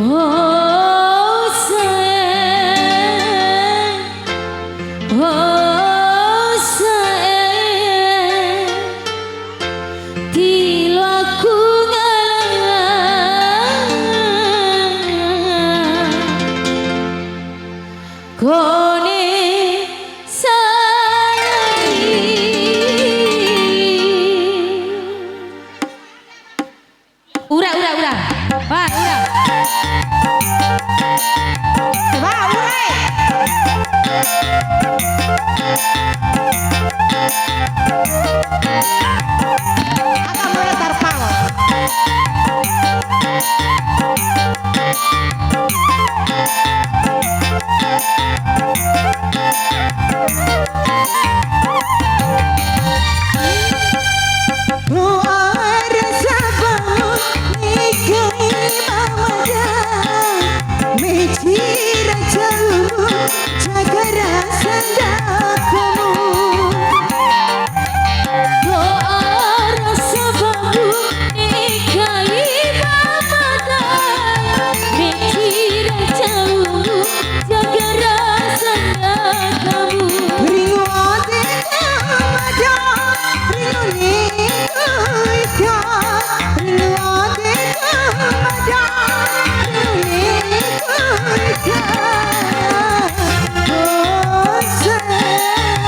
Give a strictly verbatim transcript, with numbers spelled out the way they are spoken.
Oh, sayang, oh, sayang, tiloaku ngalah. Kone sai. Ura, ura, ura. Wah, ura. Wah, ura. Aka mulai tarpal. Doa ra sababu ne'e kai mamada, meci ra jauh jaga rasa ndakamu. Doa ra sababu ne'e kai mamada, meci ra jauh jaga rasa ndakamu. Ringu ade ka mada, ringu ni ku ika, ringu ade ka mada, ringu ni ku ika. Oh, sayang.